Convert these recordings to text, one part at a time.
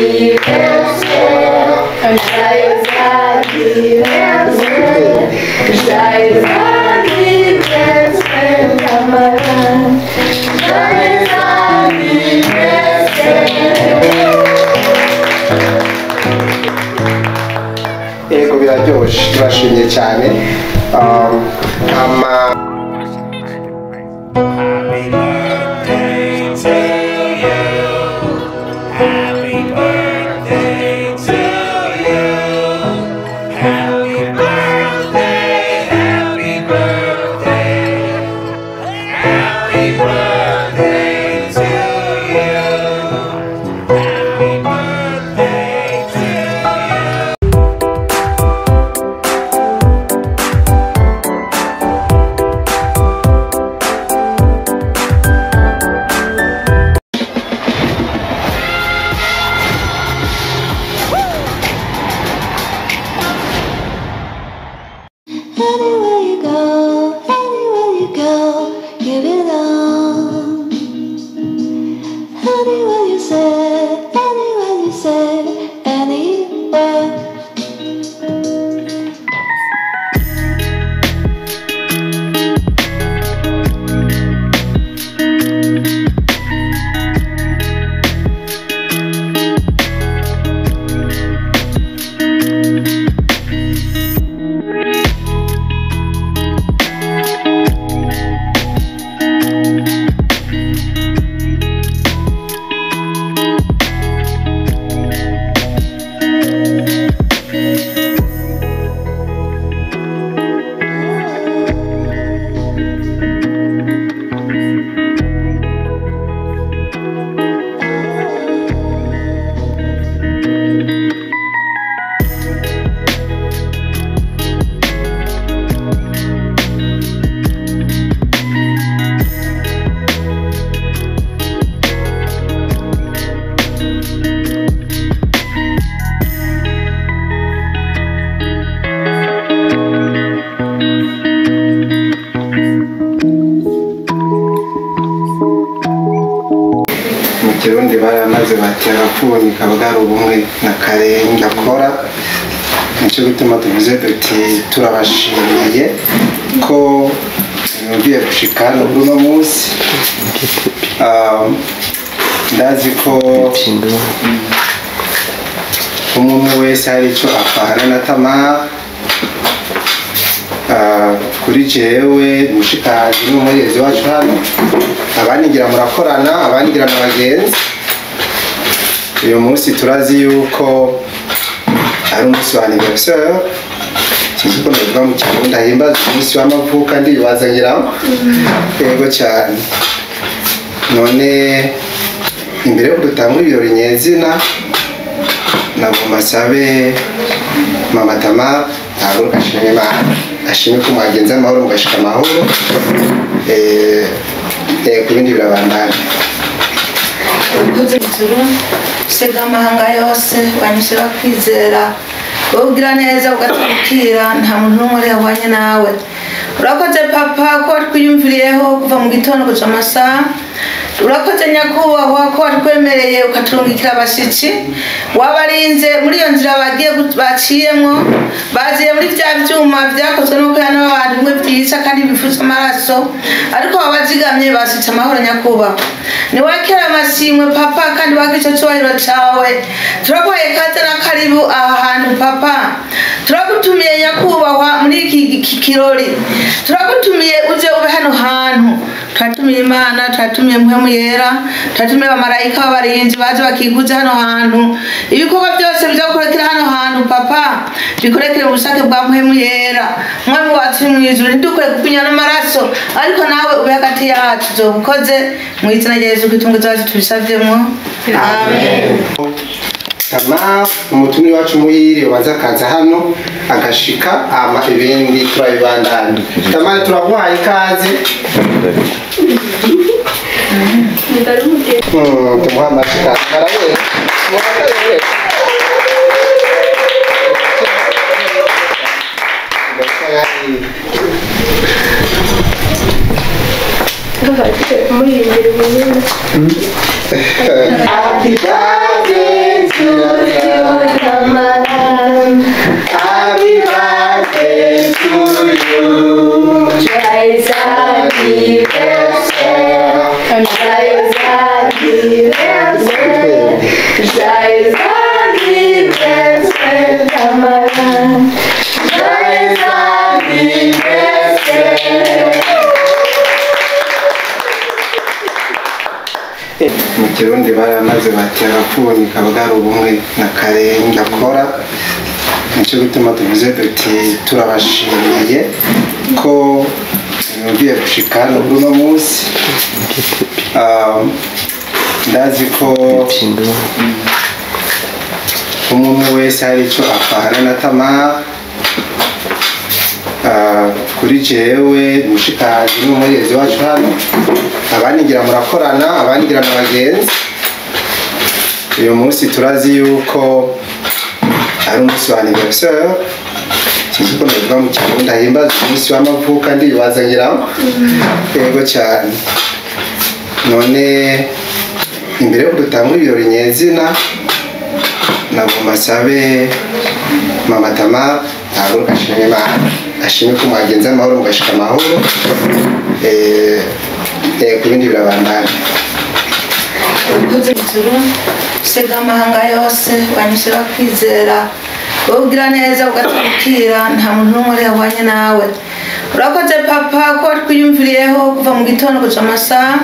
Anniversaire, joyeux anniversaire, joyeux anniversaire, Tamara, joyeux anniversaire. Yego biraryoshe, turashimye cyane. Ama Happy birthday to you. Happy birthday to you. Happy birthday, happy birthday. Happy birthday to you. Happy birthday to you. Anywhere you go, anywhere you go, you belong. Anywhere you say, anywhere you say, anywhere. Mu Kirundi baramaze bati agafuni kabwari ubumwe na karenge akora. Nicyo gituma tuvuze duti turabashimiye ko mwumviye gushika hano kuri uno munsi. Ndazi ko umwe umwe wese hari icyo apfana na Tamara. Kuri jewe mushikaje n'umuherezi wacu hano, abandi ngira murakorana, abandi ngira na bagenzi. Uyu munsi turazi yuko ari umunsi wa anniversaire, sinzi uko nabivuga mu Kirundi, ahimbaza umunsi w'amavuko ndibaza ngira ngo yego cyane. None imbere yo dutangura ibirori nyezina, nagomba nsabe Mama Tamara ahaguruka ashime Imana, ashime ko mwagenze amahoro mugashika amahoro. Ku bindi birabandanya. Urakoze ijuru usega amahanga yose wanyuze bakwizera, wowe ugira neza ugatwikira, nta muntu n'umwe uri yahwanye nawe. Urakoze papa ko watwiyumviriyeho kuva mu gitondo kuja amasaha. Urakoze nyakubahwa ko watwemereye ukaturungikira abashitsi, wabarinze muri iyo nzira bagiye baciyemwo, baziye muri vya vyuma vyakozwe no kwihana abantu bimwe vyica kandi bifuza amaraso, ariko wabazigamye basitse amahoro nyakubahwa. Niwakira amashimwe papa kandi waka ico cubahiro cawe. Turaguhaye ikaze na karibu aha hantu papa. Turagutumiye nyakubahwa muri iki kirori, turagutumiye uze ube hano hantu. Turatumiye Imana, turatumiye Mpwemu Yera, turatumiye abamarayika b'abarinzi baze bakikuze hano hantu. Ibikorwa byose biza gukorekera hano hantu papa, bikorekere ubushake bwa Mpwemu Yera. Mwami wacu uri mw'ijuru, ntidukore kukunya n'amaraso, ariko nawe ube hagati yacu. Uzobukoze mu izina rya Yesu Kristo Umukiza wacu tubisavyemwo. Amen. Tamara umutumire wacu muhire waza akaza hano agashika, ama ibindi turabibandanya. Tamara turaguhaye ikaze. Tumuha amashyi kandi arabera. Happy birthday. to you, Tamara. Happy birthday to you. Joyeux anniversaire, joyeux anniversaire, joyeux anniversaire, Tamara. Joyeux anniversaire. Mu Kirundi baramaze bati agafuni kabwari ubumwe na karenge akora. Nicyo gituma tuvuze duti turabashimiye ko mwumviye gushika hano kuri uno munsi. Ndazi ko umwe wese hari icyo apfana na Tamara. Kuri jewe mushikazi n'umuherezi wacu hano, abandi ngira murakorana, abandi ngira n'abagenzi. Uyu munsi turazi yuko ari umunsi wa anniversaire, sinzi uko nabivuga mu Kirundi, ahimbaza umunsi w'amavuko ndibaza ngira ngo yego cyane. None imbere yo dutangura ibirori nyezina, nagomba nsabe Mama Tamara ntabwo ashimwe Imana, ashimwe ko mwagenze amahoro mugashika amahoro. Ku bindi birabandanya. Urakoze ijuru usega amahanga yose wanyuze bakwizera, wowe ugira neza ugatwikira, nta muntu n'umwe yahwanye nawe. Urakoze papa ko watwiyumviriyeho kuva mu gitondo kuja amasaha.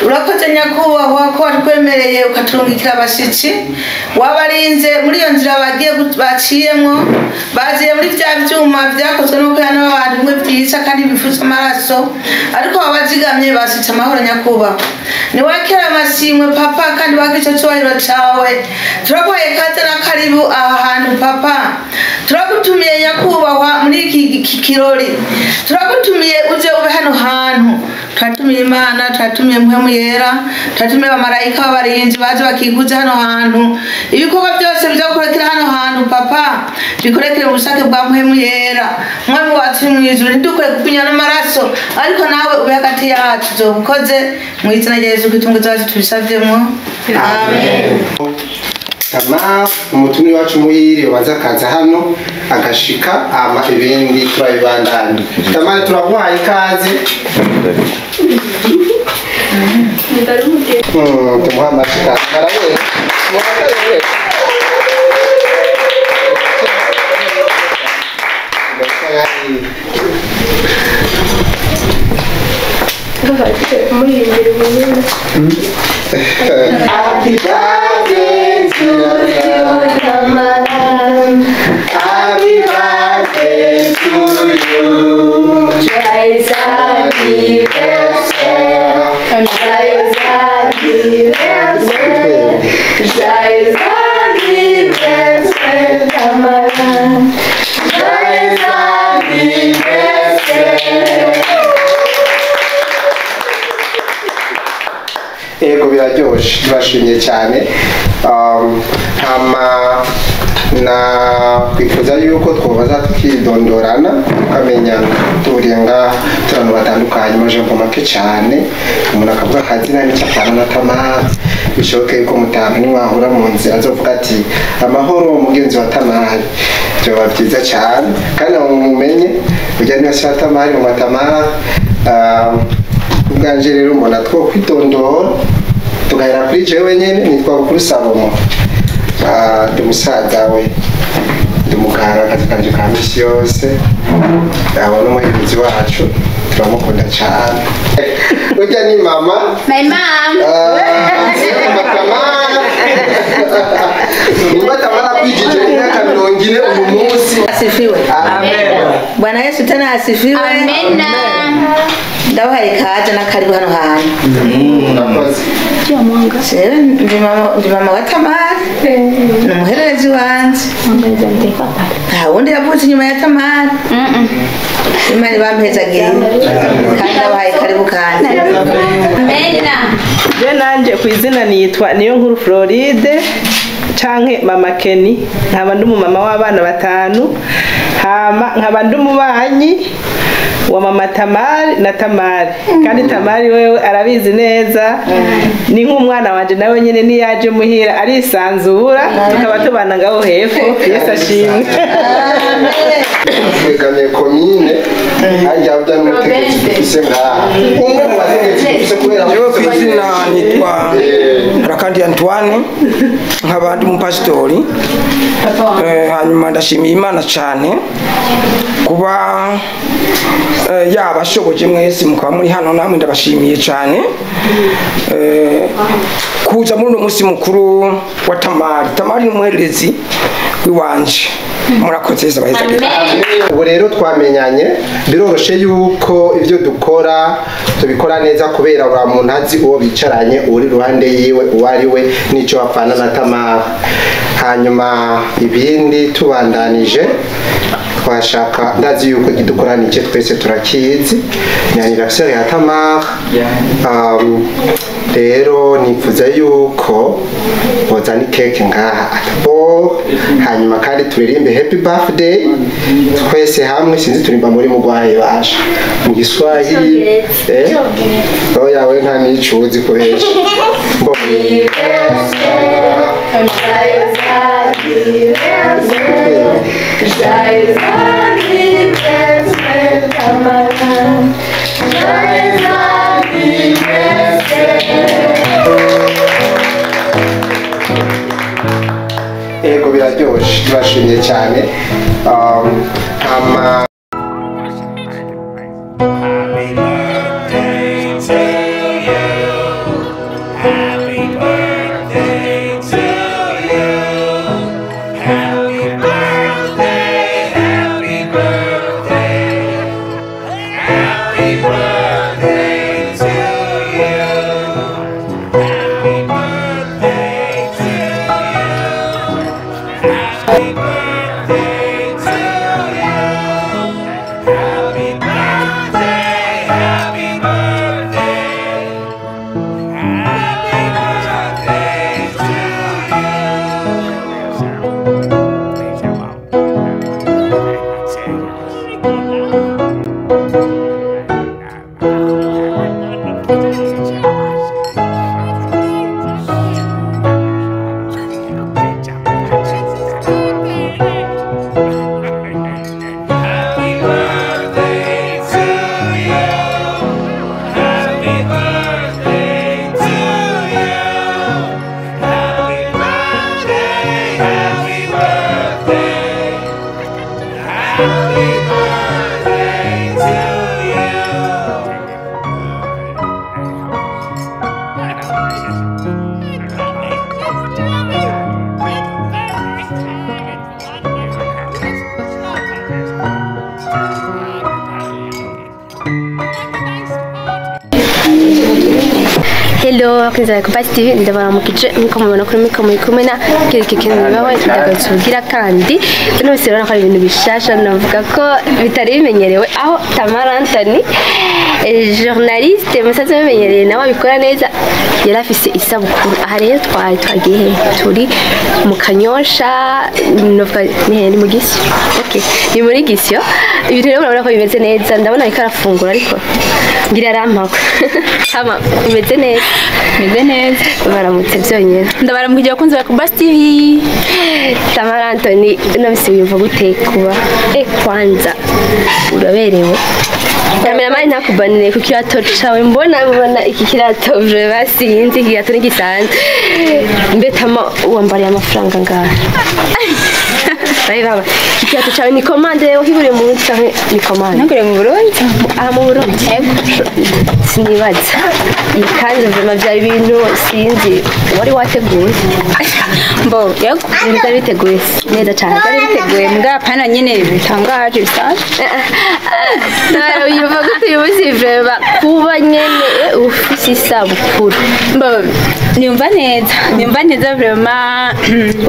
Urakoze nyakubahwa ko watwemereye ukaturungikira abashitsi, wabarinze muri iyo nzira bagiye baciyemwo, baziye muri vya vyuma vyakozwe no kwihana abantu bimwe vyiza kandi bifuza amaraso, ariko wabazigamye basitse amahoro nyakubahwa. Niwakira amashimwe papa kandi wakira ico cubahiro cawe. Turaguhaye ikaze na karibu aha hantu papa. Turagutumiye nyakubahwa muri iki kirori, turagutumiye uze ube hano hantu. Turatumiye Imana, turatumiye Mpwemu Yera, turatumiye abamarayika b'abarinzi baze bakikuze hano hantu. Ibikorwa byose biza gukorekera hano hantu papa, bikorekere mu bushake bwa Mpwemu Yera. Mwami wacu uri mw'ijuru, ntidukwiye kukunya n'amaraso, ariko nawe ube hagati yacu. Uzobukoze mu izina rya Yesu Kristo umukiza wacu tubisavyemwo. Amen. Tamara umutumire wacu muhire waza akaza hano agashika, ama ibindi turabibandanya. Tamara turaguhaye ikaze. Tumuha amashyi kandi arabera. Happy birthday to you, Tamara. Happy birthday to you. Joyeux anniversaire, joyeux anniversaire, joyeux anniversaire, Tamara. Joyeux anniversaire. Ego biraryoshe, turashimye cyane. Hama na twifuza yuko twobaza tukidondorana tukamenya turiye ngaha turi abantu batandukanye mu majambo make cyane, umuntu akavuga akazina n'icyo apfana na Tamara. Bishoboke yuko mutanu nimwahura mu nzira azovuga ati amahoro mugenzi wa Tamara, byoba byiza cyane. Kandi mumenye ujya niba se wa Tamara mu Tamara. Ubwanje rero mbona two kwitondora tugahera kuri jewe nyene, nitwa Bukuru Salomo. Ndi musaza we, ndi muganga, akazi kanje ka misi yose. Abo n'umuherezi wacu turamukunda cyane. Urya ni mama. My mom. Mama Tamara. Nimba Tamara kwijije imyaka 40 uyu munsi. Asifiwe. Amen. Bwana Yesu tena asifiwe. Amena. Ndabahaye ikaze na karibu hano hantu. Murakoze. Jewe ndi mama wa Tamara, ni umuhererezi wanje. Nta wundi yavutse inyuma ya Tamara. Imana ibampezagiye kandi ndabahaye karibu kandi. Amena. Je nanje ku izina nitwa niyo nkuru Floride canke Mama Kenny, nkaba ndi umumama w'abana batanu, Hama nkaba ndi umubanyi wa mama Tamari na Tamari, kandi Tamari wewe arabizi neza, ni nk'umwana wanje, nawe nyene niyaje muhira arisanzura, tukaba tubana ngaho hepfo. Yesu ashimwe. Twegamiye komine hajya ujya n'umutegetsi dufise ngaha, umwe mu bategetsi dufise kubera Jewe ku izina nitwa Harakandi Antoine, nkaba ndi umupasitori. Hanyuma ndashimiye Imana cyane kuba yabashoboje mwese mukaba muri hano, namwe ndabashimiye cyane kuza muri uno munsi mukuru wa Tamari. Tamari ni umuhererezi w'iwanje. Murakoze, abahezagire. Ubu rero twamenyanye, biroroshe yuko ibyo dukora tubikora neza, kubera buri muntu azi uwo bicaranye, uri iruhande yiwe uwo ari we n'icyo bapfana na Tamara. Hanyuma ibindi tubandanije, twashaka, ndazi yuko ikidukoranije twese turakizi, ni anniversaire ya Tamara. Rero nifuza yuko bozana ikeke ngaha atabo, hanyuma kandi turirimbe happy birthday twese hamwe. Sinzi turimba muri mugwaye basha mu Giswahili, eh oya, we nta nico uzi kubesha. Mbo Joyeux anniversaire, Tamara. Joyeux anniversaire. Ego, biraryoshe, turashimye cyane. Hama Happy birthday to you. Happy birthday to you. Happy birthday, happy birthday. Happy birthday to you. Happy birthday to you. Happy birthday to you. Happy birthday, happy birthday. Happy birthday to Happy birthday to you. Happy birthday to you. Happy birthday, happy birthday. Happy birthday to you. Hello, abakunzi ba Copas TV, ndabaramukije. Nkuko mubibona kuri micro, muri kumwe na Kiriki Kintu ndagatsubwira, kandi bino bose urabona ko ari ibintu bishasha, navuga ko bitari bimenyerewe, aho Tamara Anthony, journaliste musaza bimenyereye, nawe abikora neza, yari afise isabukuru. Aha rero twari twagiye he? Turi mu Kanyosha, novuga ni he? Ni mu Gisyo. Okay, ni muri Gisyo. Ibintu rero urabona ko bimeze neza, ndabona ariko arafungura, ariko ngira arampakwa. Hama bimeze neza? Meze neza. Baramutse byonyine. Ndabaramukije abakunzi ba Kubasi TV. Tamara Anthony, nabise wiyumva gute kuba kwanza uraberewe? Kameramani ntakubanire ku kirato cawe, mbona iki kirato vraiment sinzi, iki kirato ntigisanzwe. Mbe Tama, wambariye amafaranga ngahe? Bari baba iki kirato cawe ni commande wakiguriye mu Burundi canke ni commande? Naguriye mu Burundi. Aha mu Burundi? Sinibaza iyi kanzu vraiment byari ibintu sinzi wari wateguye. Mbo, yego. Ibintu byari biteguye neza cyane. Byari biteguye mbwa pana nyene bitangaje bisanzwe. Tara, wiyumva gute uyu munsi vraiment kuba nyene ufise isabukuru? Mbo, niyumva neza, niyumva neza vraiment.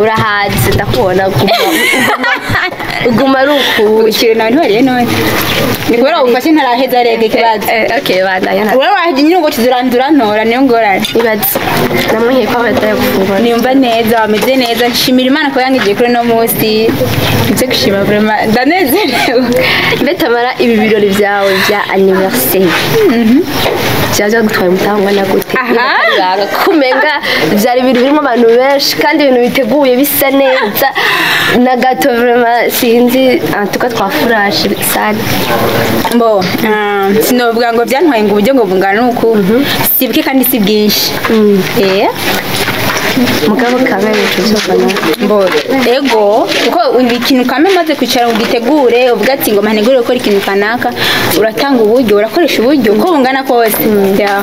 Urahaze, ndakubona, uguma Uguma ari uku. Ikintu nawe ntiwariye none. Ni kubera ufashe ntaraheza rege ikibazo. Okay, bandanya nta. Wewe waje nyine ngo tuzirandura ntora niyo ngorane. Ibaze. Namwe ko abataye gufungura. Niyumva neza, wameze neza, nshimira Imana ko yangigiye kuri no munsi. Nze gushima vraiment ndanezerewe. Mbe Tamara, ibi birori byawe bya anniversaire byaza gutwara umutangwa na gute? Aha. Kumenga byari ibintu birimo abantu benshi kandi ibintu biteguye bisa neza na gato vraiment sinzi, en tout cas twafurashe sale. Mbo, sinovuga ngo byantwaye ngo uburyo ngo bungana uku. Si bike kandi si bwinshi. Eh. Mugabo kamere tuzobana. Mbo, ego, kuko ikintu kame maze kwicara ngo ugitegure uvuga ati ngo manegure gukora ikintu kanaka, uratanga uburyo, urakoresha uburyo uko bungana kose. Yeah.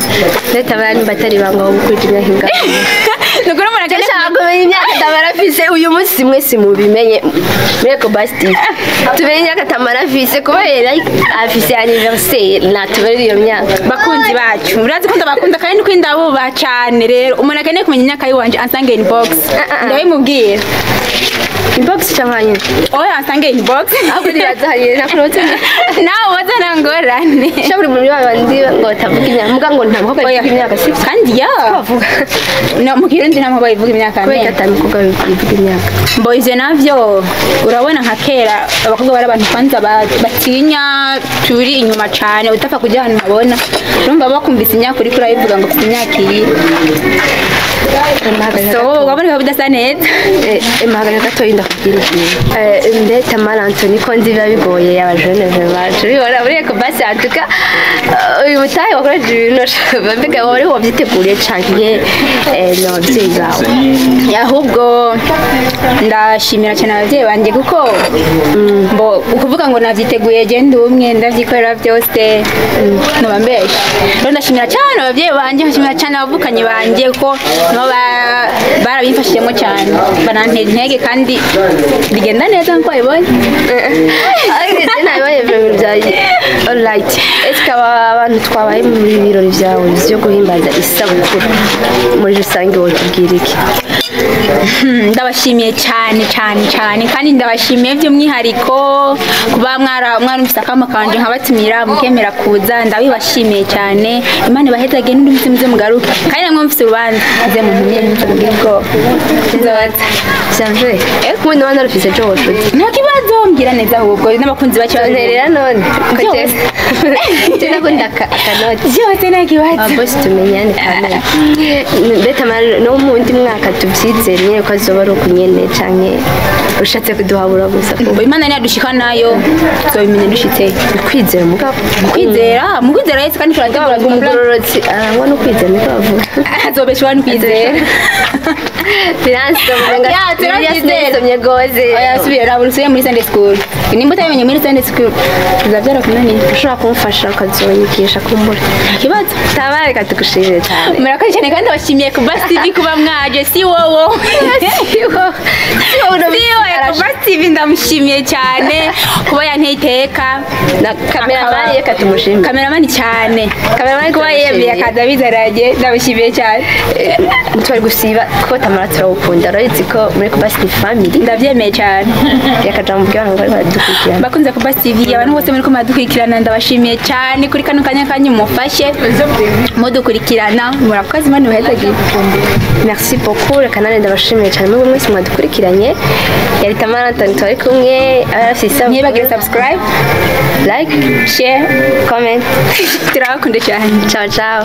Leta abantu batari banga wo gukurira imyaka ingana. Nukuri umuntu akeneye Ndashaka kumenya imyaka Tamara afise uyu munsi, mwese mubimenye muri Ecobus TV. Tumenye imyaka Tamara afise kubera afise anniversaire natubereye iyo myaka. Bakunzi bacu, murazi ko ndabakunda kandi ko ndabubaha cyane. Rero umuntu akeneye kumenya imyaka yiwanje ansange inbox, ndabimubwira. Inbox cyangwa nyine? Oya, ansange inbox. Ahubwo ntibazahaye nakurotse. Nawe woza nta ngorane. Shaburi muri babandi ngo batavuga imyaka muga ngo nta mukobwa Oya. ivuga imyaka si Kandi ya bavuga. No, mu Kirundi nta mukobwa ivuga imyaka. Kubera Mbere atanu mukobwa ivuga imyaka. Mbo ivyo navyo urabona nka kera abakobwa bari abantu kwanza batinya, turi inyuma cane, utapfa kujya ahantu habona, urumva bakumvise imyaka uriko urayivuga ngo ufite imyaka iyi, so wabona biba bidasa neza. Mahagana gatoya ndakubwira. Mbe Tamara Anthony, ko nzi biba bigoye abajene bacu bibona muri Ecobus, en tout cas uyu mutahe wakoresheje ibintu mbega wari wabyiteguriye canke n'ababyeyi bawe? Ahubwo ndashimira cyane ababyeyi banjye kuko mbo ukuvuga ngo navyiteguye genda umwe ndavyikorera byose noba mbeshe. Rero ndashimira cyane ababyeyi banjye, nkashimira cyane abavukanyi banjye kuko nabo barabimfashijemo cyane, barantera intege kandi bigenda neza nkuko babibonye. Ariko nabibonye ibintu bya alright. Ese aba bantu twabaye mu birori byawe byo guhimbaza isabukuru muri rusange wotubwira iki? Ndabashimiye cyane cyane cyane, kandi ndabashimiye by'umwihariko kuba mwarumvise akamo kanje nkabatumira mukemera kuza, ndabibashimiye cyane. Imana ibahezage n'undi munsi muze mugaruke, kandi namwe mufise urubanza muze muntumire, ntimugire ubwoba, nzoza. Savre kumwe n'abandi rufise ejo wocuti. Nta kibazo, mbwira neza ahubwo n'abakunzi bacu. Nterera none. Byose. Ndakunda akanoti. Byose nta kibazo. Ababosi tumenyane kamera. Mbe Tamara, no mu wundi mwaka tubyizere nyine ko azoba ari uku nyene canke ushatse kuduhabura gusa? Ngo Imana niyadushika nayo tuzobimenya dushitse. Kwizera mugabo. Mu kwizera, mu kwizera Yesu, kandi turategura. Umugororotsi arangwa no kwizera niko bavuga. Azobeshwa no kwizera. Biransomye. Ya, turabyizera. Biransomye gose. Oya, subira raba usubire muri Sunday school. Nimba utabimenye muri Sunday school bizabyara kunaniye. Ushobora kumufasha ukazonyigisha kumbura. Nta kibazo. Tamara, reka tugushimire cyane. Murakoze cyane kandi ndabashimiye kuba TV kuba mwaje si wowo Si wowe. Si wowe kuba TV, ndamushimiye cyane kuba yanteye iteka. Na kameramani reka tumushimire. Kameramani cyane. Kameramani kuba yemeye turamushimiye. akaza bizaranye, ndamushimiye cyane. Ntitwari gusiba kuko Tamara turawukunda, urabizi ko muri Kuba City Family. Ndabyemeye cyane. Reka mubwira abantu bari baradukurikirana. Bakunze kuba TV, abantu bose muri ko muradukurikirana, ndabashimiye cyane kuri kano kanya kanyu mufashe mudukurikirana. Murakoze, Imana ibahezagire. Merci beaucoup, reka nanjye ndabashimiye cyane mwebwe mwese mwadukurikiranye. Yari Tamara Anthony twari kumwe, abari bafite isabukuru. Ntibagire subscribe, like, share, comment. Turabakunda cyane. Ciao ciao.